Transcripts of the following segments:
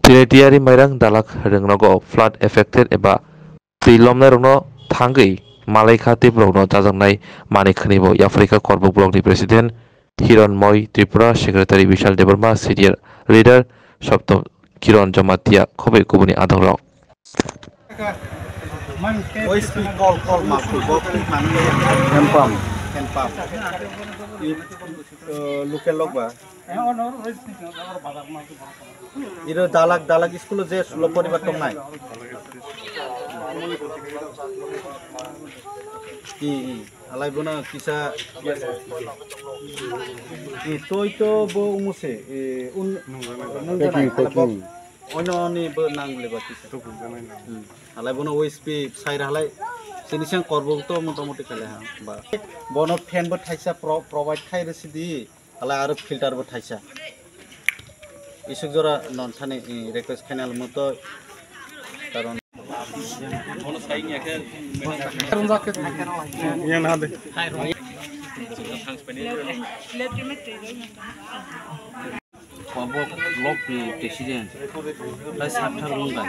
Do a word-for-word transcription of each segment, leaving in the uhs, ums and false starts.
Tini Tiyari Mairang dalak rwngnogo flood affected eba twi lomnairokno thangwi malaikha tei borokno chajaknai manwi khwnwibo Yapharikha Korbuk Blockni President Hiron Moi Tripura, Secretary Bishal Debbarma, Senior Leader Soptom Kiron Jamatia, khobwi kubuni adongrok. Oispik kol kol ma phubo phi mani. Hand pump. Hand pump. I, uh, local lok ba. Iro dalak dalak school je sulo poribar tongnai. I, i. Alai bono kisa. I, toi to bo umuse. I, un. Packing, packing. Oino ni bo nang le ba kisa. Hmm. Halai bono O S P sai ra halai sini sang korbo to motamoti kale ha ba. Bono fan bo thaisa pro-, provide khai re sidi. Halai aro filter bo thaisa. Isuk jora non thani, eh, request khainal mo to karon. Yan hade. Kobok block ni president, tai Sakthar Mungai,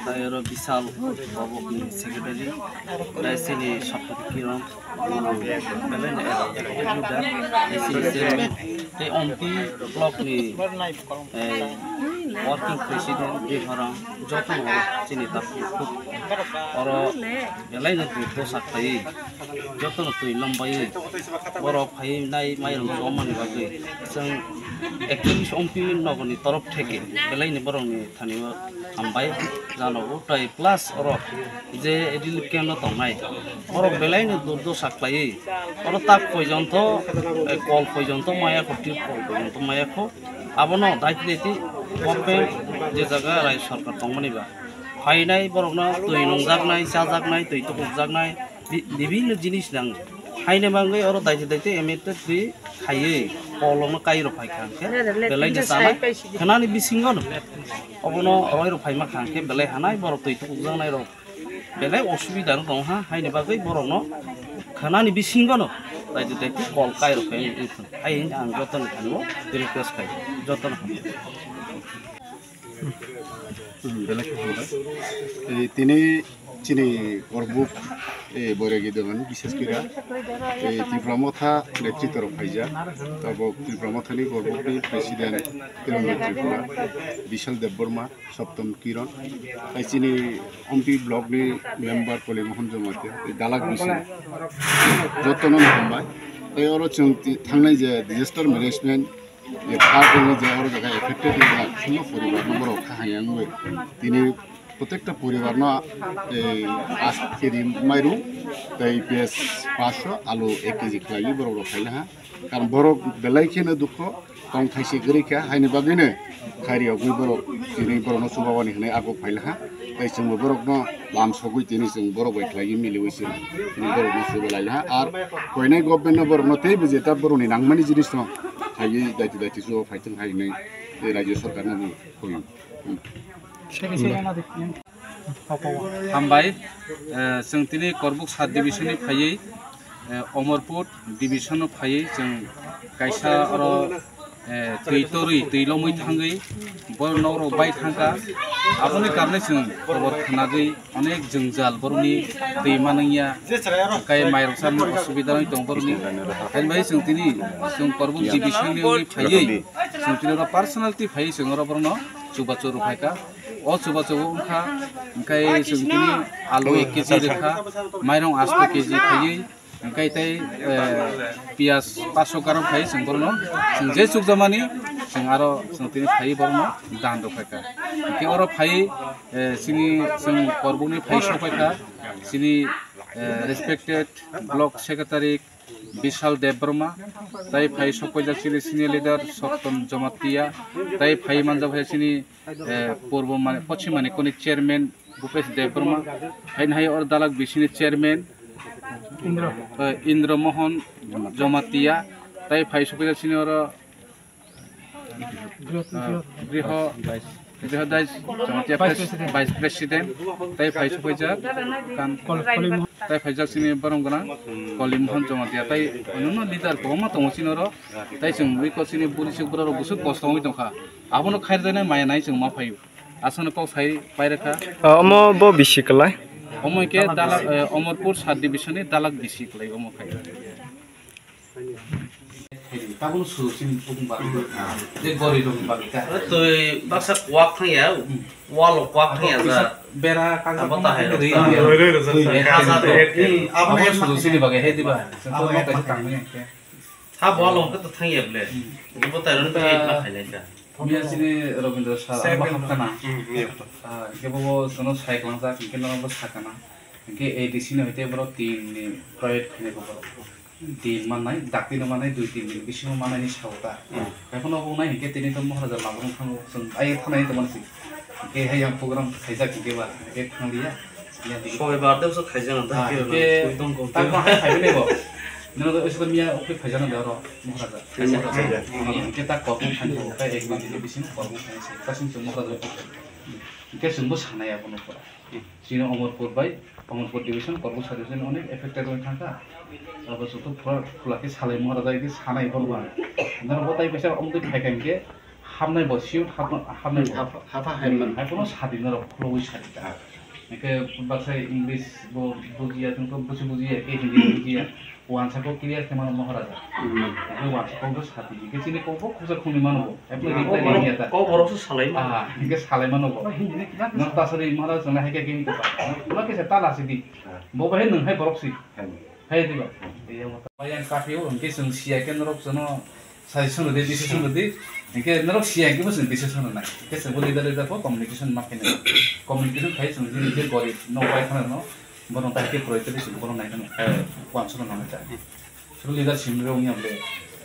tai oro Bisal kobok ni secretary, tai sini Saptati Kiron, belai ni executive leader, tai sini chairman, tai Ompi block ni, eh, working president Bihorang, joto no chini takhuk oro belai no twi bwsak phaiwi, joto no twi lombai borok phaiwi nai mairung chomani bagwi chwng actually Ompi nogoni torof theke belai ni borok ni thani o hambai janogo tai plus oro je relief camp no tongnai borok belai no durdosa khlaiwi oro tak poijonto, eh, kol poijonto maya kho, tip kol poijonto maya kho. Abono daiti daiti government je jaga rai sorkar tongmani ba phainai borokno twi nungjaknai, chajaknai, twi tukukjaknai, bi-, bibhinno jinis nango. Haini bagwi oro daiti daiti M L A twi khaiwi kolokno kairok phaikha hwnkhe belai no chanai khanani bisingono obono roirok phaima kha hwnkhe belai hanai borok twi tukukjaknairok. Belai osubida no tongo ha, haini bagwi borokno khanani bisingono daiti daiti kol kairok khe wngthung. Hai hwnwi ang jotoni thani o request khai, jotono hambai. Hmm, belai khe hambai. Eh, tini chini Korbuk, eh, Boiragi dogan, bishes kira, eh, Tipra Motha netritw rok phaijak. Tabok Tipra Mothani Korbukni president Kiran Tripura, Bishal Debbarma, Soptom Kiron, tai chini Ompi block ni member Koli Mohan Jamatia, tai dalak bising jotono no hambai. Tai oro chwng ti-, thangnai je disaster management je park ni je oro jaga affected ni je sumno poribar no borok kha hayang bai tini protekta poribar no, eh, as kedi mairu tai piyaj paanch sho alu ek kg khlaiwi borok rok khaila ha. Karon borok belai kheno dukho tong thaise kwrwi kha, haini bagwino khairiyogwi borok tini borokno chubawani hwnwi abo phaila ha. Tai chwngbo borokno lam sogwi tini chwng borok bai khlaiwi miliwi se tini borokno chuba laila ha. Ar koinai government no borokno teibo jeta borokni nangmani jinisno khaiwi daiti daiti chuba phaithwng hai hwnwi tei rajya sarkarno bo khoyo. Hambai, eh, chwng tini Korbuk sub division ni phaiwi, eh, Omorpur division no phaiwi chwng kaisa oro, eh, twi torwi, twi lomwi thangwi, borok nok rok bai thangkha. Aboni karne chwng khobor khnagwi onek jwngjal borokni twi manwngya, kai mairok chamani osubida wngwi tong borokni. Haini bai chwng tini chwng Korbuk division ni wngwi phaiwi, chwng tini oro personal twi phaiwi chwng oro borokno chubachu rwphaikha. O chubachu wngkha, hwnkhe chwng tini alu ek kg rwkha, mairong asto kg phaiwi, hwnkhe tei, eh, piyaj paanch sho gram phaiwi chwng borokno, chwng je chukjamani, chwng aro chwng tini phaiwi borokno dan rwphaikha. Hwnkhe oro phaiwi, eh, chini chwng Korbukni phaiwi sokphaikha, chini, eh, respected block secretary Bishal Debbarma, tai phai sokpaijak chini senior leader Soptom Jamatia, tai phai manjak hai chini, eh, Purbo Mani-, Poschim Manikoni chairman Bhupesh Debbarma, haini hai or dalak bisini chairman, eh, Indra Mohan Jamatia, tai phai sokpaijak chini oro Griho, Griho Dai Jamatia pres-, vice president, tai phai sokpaijak, kan, tai phaijak chini borong gwnang, Koli Mohan Jamatia, tai onno leader kwbangma tongo chini oro, tai chwng ui ko chini buri suk borok rok bwswk kosto wngwi tongkha, abono khairjaknai maya nai chwng ma phaio. Aswkno kok sai pairwkha. Ah, omo bo bisi kwlai. Omo khe Dalak, eh, Omorpur sub division ni Dalak bisi kwlai omo khai. Tabukno suru sini bukung ba. Je gori rok ba ka. Twi baksa kwak thang ya. Walo kwak thang ya. Bera kajak. Abo ta hai rok. Roi, roi, roi, roi. Abo suru sini bagai he diba. Abo kaisa tangmani. Ha, bo along khe to thang ya ble. Hmm. Bo tai roni ta ma khainai ka. Miya sini Rabindra sir, abo hapkana. Hmm, iya. Ah, hingke bo, bo sono sai klangjak, hingke nono bo sakana. Hingke A D C ni hoite borok tin ni private khainai bo borok. Din mannai, dakti no mannai, dui tin din bisingo mannai ni sao ta. Hmm. Haiphano bo nai hingke tini to Maharaja Labrung thango, chwng ai thanai tongmani si. Hingke hai yang program khaijak hingke ba, hingke thang liya. Sobai birthday bwswk khaijak ang Ah, tei hingke twi tong kok tak twi. Bahai phaibai bo. Nang do isla miya ukui phaijak nang aro Maharaja. Phaijak, Maharaja. Phaijak. Hingke tak kok phai kok kai ek dui din bising kok phai se. Kasing se Maharaja. Hingke chwngbo sanai abono pura. Chini Omorpur bai, Omorpur division, Korbo sub division onek affected wng thangkha. Abo chwngto pura khula khe salai Maharaja hingke sanai borba. Nang bo tai kaisa omtwi phaikha hingke Hamnai bo, siyot hapna-, hamnai bo. Hap-, hapha hai man. Hai kono sadi norok, khulogwi sadi ta. Hingke baksa English bo bujiya, chwng to busi bujiya, ke Hindi bujiya. Wansa ko clear khe mano Maharaja. Hmm. Hingke wansa ko bo sadi, hingke chini ko bo khoksa khungni mano bo. Hai bo Hmm. reply Ko riya ta. Ko borok se salai ma. Ah, hingke salai mano bo. Hindi ni kisa Nok tasari Maharaja chwng hai khe kini ko ta. Nok kisa tala sidi. Ah. Bo bahai nwng hai borok si. Hai. Hai diba. Hmm. Iya mo ta. Yang kaphio, hingke chwng siya khe norok chwngno Suggestion rwdi, decision rwdi. Hingke norok siya hingke bo chwng decision rwnai. Hingke chwngbo leader leader bo communication ma khainai. Communication khai chwng jini je gorib nok bai khana no, bono tai khe proyekta di chwng bono nai khana. Kuan sono nang cha. Chwng leader sim rw wngya ble.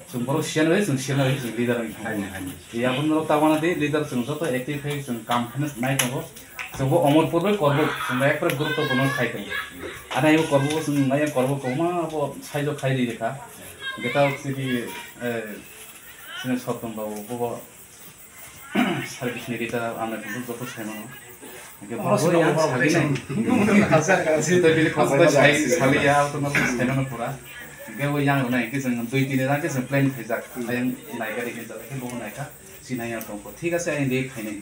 Chwng borok siya nai, chwng siya nai, chwng leader wng thang. Hai, hai. Ya bono norok ta wana di leader chwng joto active khai chwng kam khaina nai tongo. Chwngbo Omorpur bai Korbuk, chwngbo ekpre gurutto bono khai tongo. Ani ayung Korbuk chwng ayung Korbuk koma bo saijo khai ri kha. Hingke ta chini, eh, Sini Sotton babu, bo service ni rita, ano joto sai mano. Hingke bo yang sari nai. Sita bini khosbai sai, sali ya, to no sai mano pura. Hingke bo yang nai, hingke chwng dui tin jang khe chwng plan khaijak. Ayang nai gari hingke bo nai kha, sini yang tongkho. Thik ase, ayang de khainai.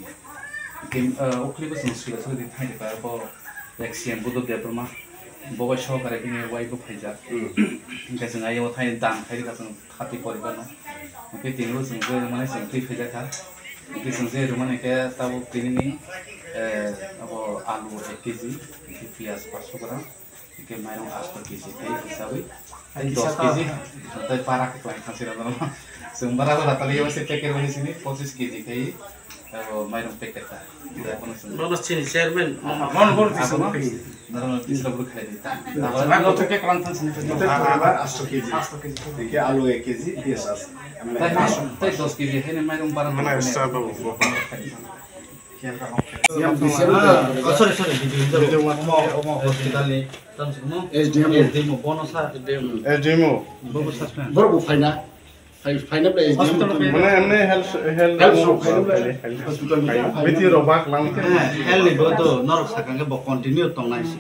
Hingke, eh, ukhli bo chwng sila sila di thai de ka bo, ek C M Buddha Debbarma. Bo bai sokare bini wai bo phaijak. Hingke chwng ayang thai dan khai ka chwng. Khati poribar no. Hingke tini bo chwng je mane chwng twi khaijak kha. Hingke chwng je rwmani khe tabuk tini ni, eh, abo alu ek kg, hingke piyaj paanch sho gram, hingke mairung asto kg khe hisabai. Tei dos kg, tei para khe kwlai thang sira no. Chwng bara bara tali yaba se packet bai sini pochis kg khe. Abo mairung packet ta. Bono chini chairman, ah, bono bono tisa abono, bono tisa bono khai di ta. Abo to ke kalang thang sini. Abo asto kg. Asto kg. Hingke alu ek kg, piyaj asto. Tai, tai dos kg hai ne mairung bara. Mana extra babu. Yang bisa. Ah, oh, sorry, sorry, di, di, di, omo, omo hospital ni. Tam sini. S D M. S D M bono sa. S D M. Bobo suspend. Borok bo phaina. Phai, phaina ble. Hospital phaina. Mane, mane health, health Health shop phaina ble. Health Hospital phaina. Phaina. Biti rok bak lang. Eh, health ni bo to norok sakang khe bo continue tongnai se.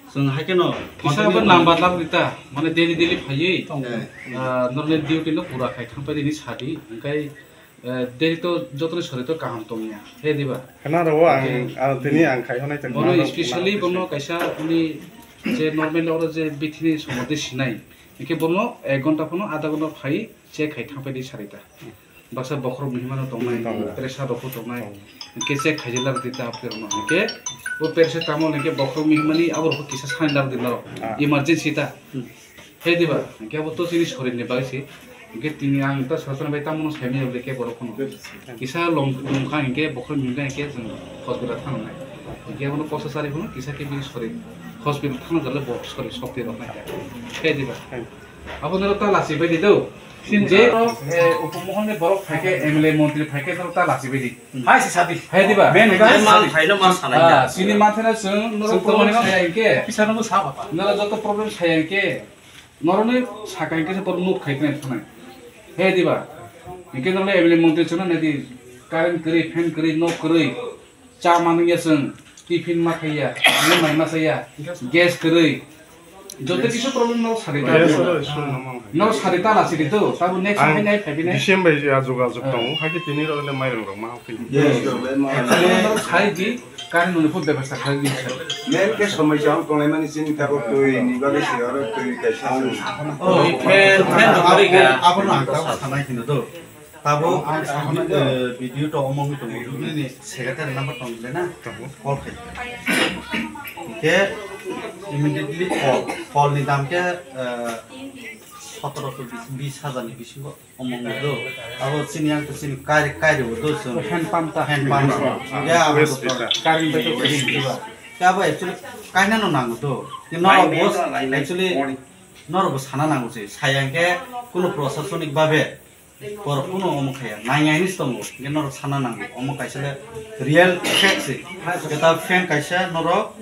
Chwng hai kheno kisa continue bo tongnai. Number lak rita, mane daily daily phaiwi. Eh. Ah, normal duty no pura khai thang pai ni sadi, hingkai, eh, daily to jotoni sori to kaham tongya. He diba? Khana rwo ang, okay. Ang tini ang khai honai tong. Bono specially bono kaisa ni je normal oro je bithini somode sinai. Hingke bono ek ghonta phano adha ghonta phai check khai thang pai di sarita. Baksa bokhorok muhima no tongnai, tongnai. Pressure rok bo tongnai. Tongnai. Hingke check khai jela rok di ta apni rok no. Hingke bo pressure tamo hingke bokhorok muhima ni abo rok kisa sign lar di norok. Ah. Emergency ta. Hmm. He diba? Hingke abo to chini sorir ni bagwi se. Hingke tini ang ta sasana bai tamo no sai manya bole ke borok phano. Kisa long, long kha hingke bokhorok muhima hingke chwng hospital thang nai. Hingke abo no kosa sari phano kisa ke bini sorir hospital thang jale bo sorir sokti rok nai. He diba? Abo norok ta lachi bai di do. Sin je, eh, upo mohon ni borok phai khe, M L A montri phai khe norok ta lachi bai di. Hai se sadi. Hai diba? Ben, ben, man sadi. Thaino man sanai da. Ah, sini man thaino chwng norok problem saya hingke. Kisa no sa bapa. Norok joto problem saya hingke. Norok ni saka hingke se borok nuk khai khe thanai. Hai diba? Hingke norok M L A montri chwng nai di. Current kwrwi, fan kwrwi, nok kwrwi. Cha manwi ya chwng, tiffin ma khaiya, nini mai ma saya, gas kwrwi, Joto kisu problem no sari ta. Yes, sir, sir, no, no. No sari ta la siri to, tabu next Ang hai nai phai nai. December ji ajug ajug tongo, hai ke tini rok le mairung rok ma hapin. Yes, sir, le ma. No sai di, kari no put bebasta khai di sir. Main ke somai jang tonglai mani sini tabu tui ni bagai si oro tui kaisa. Oh, fan, fan no kari ga. Abo no ang tabu sanai kino to. Tabo ang, eh, video to omong to nini secretary number tong le na. Call khai. Ke immediately call. Call ni dam ke, eh, sotoro to bis, bis hajar ni bisingo omong do. Abo sini ang to sini kai, kai do do so. Hand pump ta. Hand pump. Ya, abo to. Current bai to. Ya, abo actually kaina no nango to. Ye no boss, actually noro bo sana nango se. Sayang ke kuno prosasonik babe borok kuno omo khaya. Nang nang ni tongo. Ye norok sana nango. Omo kaisa le real fact se. Eta fan kaisa norok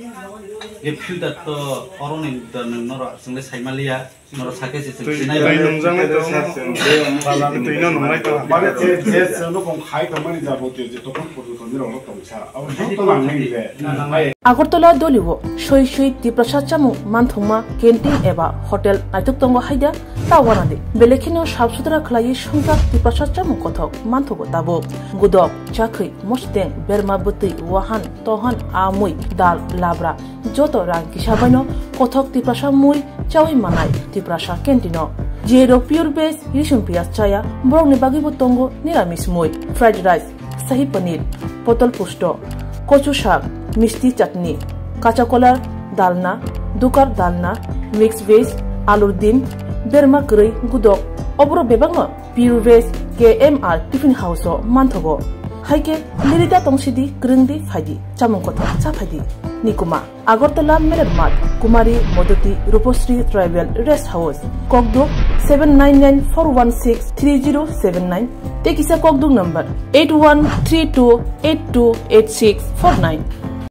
ye filter to oroni da nang norok single saimaliya. Norok sake se Twi, sinai twi ba. Nungjaknai tongo. Balani twi no nungnai tongo. Mane je, je chwngno kong khai tongmani jabo twi je tokon porjonto nirok no tongsa. Abo joto nangni le. Agartala Dolio soi soi Tiprasa chamung manthokma canteen eba hotel naitok tongo haida ta wana de. Belai kheno sap sutra khlaiwi swngjak Tiprasa chamung kothok manthogo tabuk. Gudok, chakhwi, mosdeng, berma bwtwi, wahan, tohan, amui, dal, labra, joto rang kisa baino kothok Tiprasa mui chawi manai Tiprasa canteen o. Jero pure veg, risum piyaj chaya, borokni bagwibo tongo niramis mui, fried rice, sahi paneer, potol pusto, kochu sak, misti chutney, kacha kolar, dalna, dukar dalna, mix veg, alur dim, berma kwrwi, gudok, oborok bebakno Pure Veg K M R Tiffin House o manthogo. Hai khe lirida tongsidi, kwrwngdi, phaidi, chamung kothok cha phaidi. Nikuma, Agartala Meler Mart, Kumari Modoti Rupasri Tribal Rest House, Kokduk seven nine nine four one six three zero seven nine, tei kisa Kokduk number eight one three two eight two eight six four nine.